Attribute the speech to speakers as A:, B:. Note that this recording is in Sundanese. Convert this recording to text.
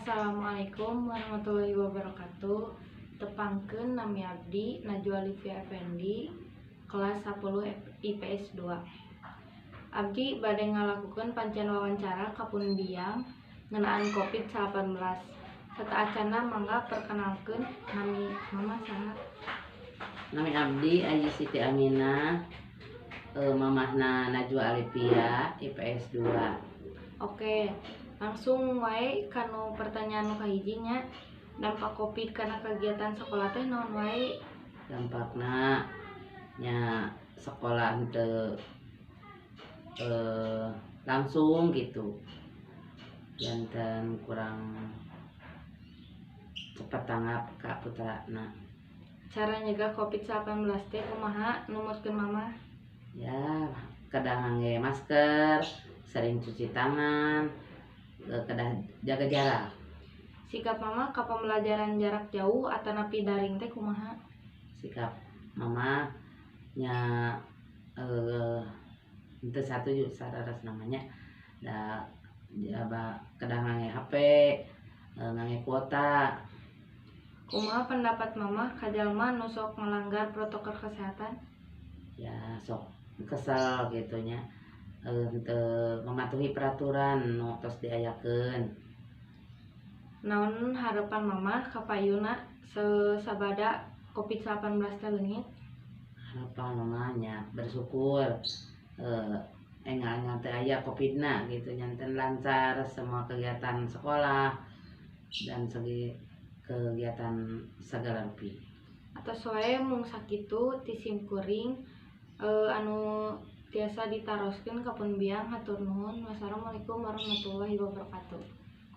A: Assalamualaikum warahmatullahi wabarakatuh. Tepangkeun, nami abdi Najwa Livia Effendi, kelas 10 IPS 2. Abdi bade ngalakukeun pancen wawancara ka pun biang ngeunaan Covid-19. Sateuacanna, mangga perkenalkeun, nami Mama saha?
B: Nami abdi Aji Siti Amina, mamahna Najwa Alipia, IPS 2.
A: Oke, langsung wae kanu pertanyaan nu kahiji nya. Dampak Covid kana kegiatan sekolah teh naon wae?
B: Dampakna nya sekolah henteu langsung gitu, janten kurang cepat tanggap ka putrana.
A: Cara nyegah Covid-19 teh kumaha numutkeun Mama?
B: Ya, kedah ngangge masker, sering cuci tangan, kedah jaga jarak.
A: Sikap Mama ka pembelajaran jarak jauh atanapi daring teh kumaha?
B: Sikap Mama nya henteu satuju saleresna mah nya, da jaba kedah ngangge HP, ngangge kuota.
A: Kumaha pendapat Mama ka jalma nu sok ngalanggar protokol kesehatan?
B: Ya, sok kesel gitu nya, henteu mematuhi peraturan nu tos diayakeun.
A: Naon harapan Mama ka payuna sabada Covid-19 teh leungit?
B: Harapan Mama nya bersyukur enggal-enggal teu aya Covidna gitu, janten lancar semua kegiatan sekolah dan segi kegiatan segala rupi.
A: Atos wae, mung sakitu ti sim kuring anu tiasa ditaroskeun ka pun biang. Hatur nuhun. Wassalamualaikum warahmatullahi wabarakatuh.